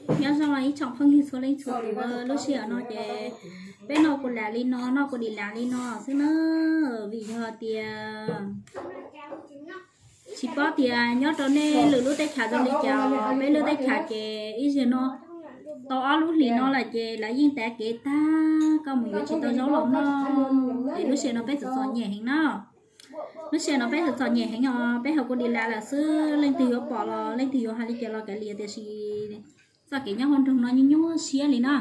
Nyob zoo ib tsoom phooj ywg txhua leej txhua tus, lub sij hawm no ces peb noj kua lam li no, noj kua dis lam li no xwb na, vim yog tias tsis paub tias nyob rau nej lwm lub teb chaws zoo li cas, peb lub teb chaws ces ib zaug no tau ob lub hlis no lawm ces lawv yeej tav kev tag, koj mus yuav tsis tau zaub los noj. Es lub sij hawm no peb txom txom nyem heev na. Lub sij hawm no peb txom txom nyem heev os, peb haus kua dis lam lawm xwb, leej twg yuav pom los leej twg yuav hais li cas los kav liam, tiam sis txoj kev nyob hauv nroog no nyuaj nyuaj siab li na.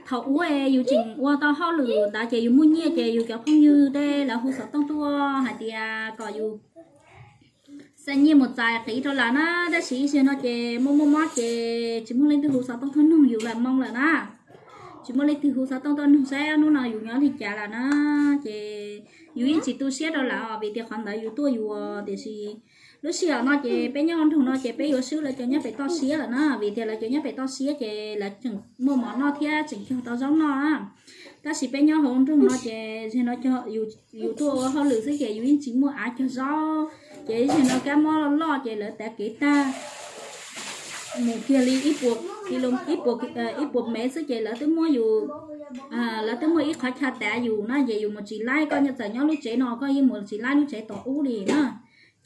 Thaum ub yus tseem ua tau hauj lwm ntawd ces yus muaj nyiaj ces yus cov phooj ywg tej lawv hu xov tooj tuaj hais tias kom yus xa nyiaj mus txais qiv rau lawv na, tab sis ib zaug no ces muaj muaj mob ces tsis muaj leej twg hu xov tooj tuaj nug yus lawm, moo lawm na. Tsis muaj leej twg hu xov tooj tuaj nug saib hnub no yus nyob li cas lawm na. Ces yus yeej tsis tu siab rau lawv os, vim tias qhov ntawd yus tuaj yus, tiam sis lub sij hawm no ces peb nyob hauv nroog no ces peb yuav swb lawv cov nyob pem toj siab lawm na, vim tias lawv cov nyob pem toj siab ces lawv tseem muaj mov noj thiab tseem cog tau zaub noj na. Tab sis peb nyob hauv nroog no ces zaum no yus tuaj ua hauj lwm xwb ces yus yeej tsis muaj av cog zaub, ces zaum no kab mob loj loj ces lawv tav kev tag mus kiag li ib puas, ib puas mev xwb ces lawv twb muab yus, lawv twb muaj ib qhov chaw tav yus na, ces yus mus tsis laib, koj nyob txawm nyob lub tsev no koj yeej mus tsis laib lub tsev tom ub li na.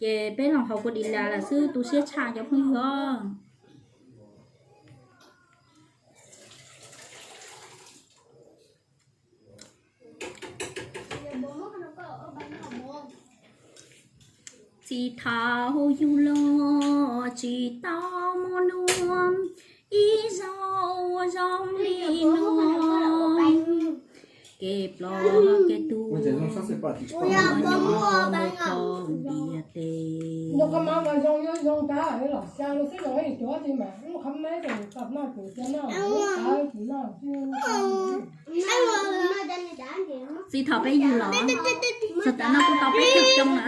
Ces peb los haus kua dis las lawm xwb, tu siab tshaj cov phooj ywg. Txij thaum yug los tsis tau muaj nuj, ib zaug ua zoo li no, kev ploj kev tuag, nyob mus tau ntiaj teb. Txij thaum peb yug los, txog tav no kuj tau peb caug xyoo na.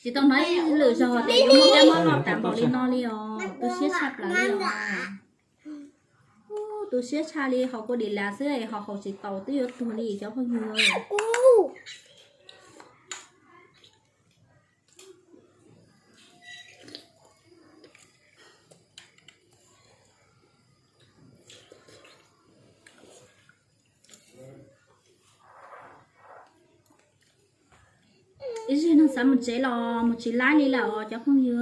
Tsis tau hnov ib lwm zaug tias yuav muaj kab mob loj tas npaum li no li os, tu siab tshaj plaws li os. Tu siab tshaj li, haus kua dis las xwb ho haus tsis taus twb yuav tuag li cov phooj ywg. Ib zaug no xav mus tsev los mus tsis laib li lawm os cov phooj ywg.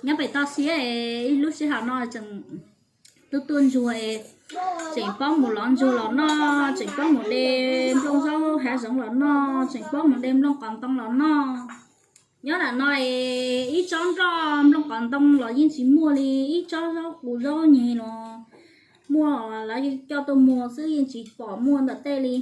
Nyob pem toj siab es ib lub sij hawm no tseem tuaj tuaj ntsuag es tseem paub mus lov ntsuag los noj, tseem paub mus de nplooj zaub hav zoov los noj, tseem paub mus de nplooj qos ntoo los noj. Nyob nram no es ib tsob nroj nplooj qos ntoo los yeej tsis muaj li, ib tsob zaub qus zaub nyeg los muaj, lawv coj tuaj muag xwb yeej tsis pom muaj ntawm tej li.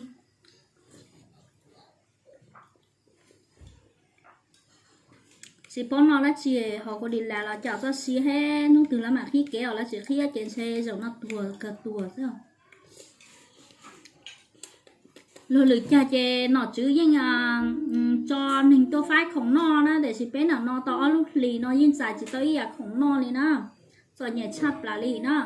Tsis paub noj dab tsi, haus kua dis las los caum txoj sia thiab, hnub twg lawv mam qhib kev os, lawv tsis qhib ces ntshe zaum no tuag kawg tuag xwb. Luag lwm cag ces nom tswv yeej tso neeg tuaj faib khoom noj na, tiam sis peb nram no tau ob lub hlis no yeej txais tsis tau ib yam khoom noj li na. Txom nyem tshaj plaws li na.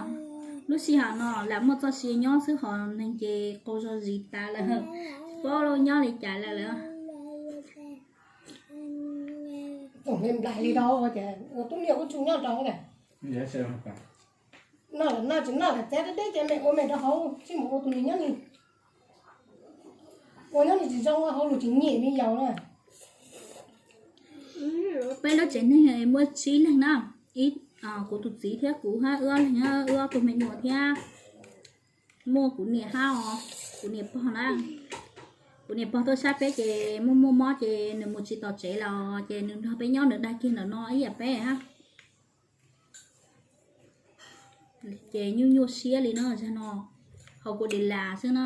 Lub sij hawm no lam muaj txoj sia nyob xwb ho neeg ces qaug zog zis tas lawm, tsis paub nyob li cas lawm lawm. Txom nyem nplaim li rau ces ua tub niam ua tshua nyob rau na. Noj lawm noj, tsis noj lawm txav deb deb ces me ua me rau hauv, tsis mus ua tus niam nyob li. Ua nyob li tsis zoo, ua hauj lwm tsis nyiam li yus na. Peb lub tsev neeg muaj tsib leeg na, ib, kuv tus txiv thiab kuv hab wb ob leeg, wb ob tug me nyuam thiab muaj kuv niam hab os, kuv niam pog na. Kuv niam pog tuaj saib peb ces muaj muaj mob ces nws mus tsis tau tsev los ces nws nrog peb nyob, nws dag kiag ntawm no ib yam peb hab. Ces nyuaj nyuaj siab li no, zag no haus kua dis las xwb na.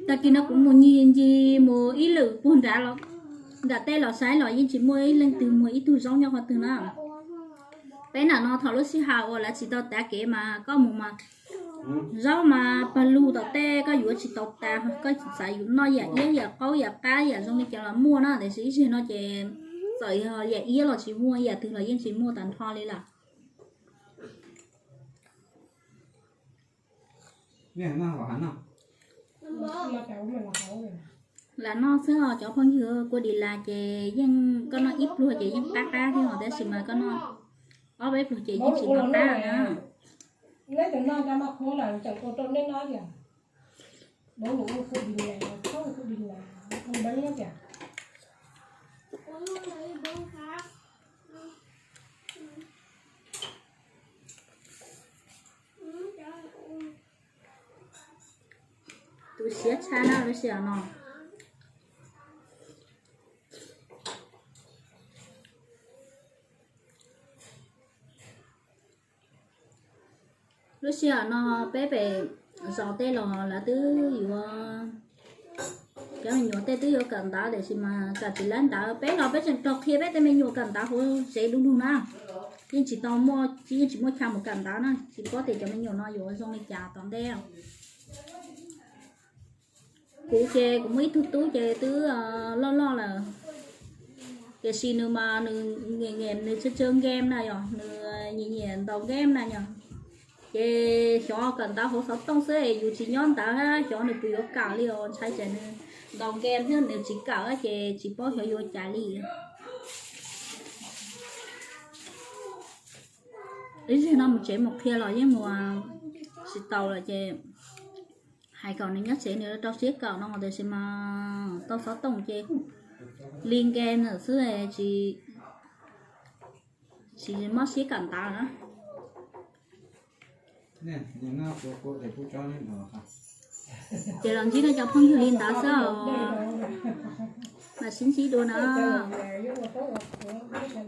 Tag kis no kuv mus ncig ncig mus ib lwm puag nrad, nram tej los saib los yeej tsis muaj ib leej twg muag ib tug zaub nyob qhov twg na. Peb nram no thaum lub sij hawm uas lawv tsis tau tav kev mas koj mus mas zaub mas pawg lug tom tej koj yuav tsis tau tas, koj txav yus noj yam iab yam qaub yam qab yam zoo li cas los muaj na, tiam sis ib zaug no ces txawm yog yam iab los tsis muaj, yam twg los yeej tsis muaj tag nrho li lawm. Lam noj xwb os cov phooj ywg, kua dis las ces yeej koj noj ib pluag ces yeej qab qab thiab os, tab sis mas koj noj ob peb pluag ces yeej tsis tau qab na. Tu siab tshaj na lub sij hawm no. Lub sij hawm no peb pem zos tej los lawv twb yuav, cov me nyuam tej twb yuav kawm ntawv tiam sis mas kawm tsis laib ntawv. Peb los peb tseem raug qhia peb tej me nyuam kawm ntawv hauv tsev du lug na. Yeej tsis tau muaj, yeej tsis muaj chaw mus kawm ntawv na, tsis paub tias cov me nyuam no yuav zoo li cas tom ntej. Kuv ces kuv muaj ib tug tub ces twb loj loj lawm, tiam sis nws mas nws nyiam nyiam nws tsw tsw game na yom, nws nyiam nyiam ntaus game na yom. Ces xyov kawm ntawv hauv xov tooj xwb, yus tsis nyob ntawd xyov nws puas yuav kawm li os, ntshai tsam nws ntaus game thiab nws tsis kawm ces tsis paub xyov yuav cas li. Ib zaug no mus tsev mus qhia los yeej mus tsis taus lawm ces hais kom nws nyob tsev nws rau siab kawm no tiam sis mas tau xov tooj ces li game lawm xwb, tsis mob siab kawm ntawv na. Ces los ntsib nej cov phooj ywg li ntawd xwb os, mam sib ntsib dua na.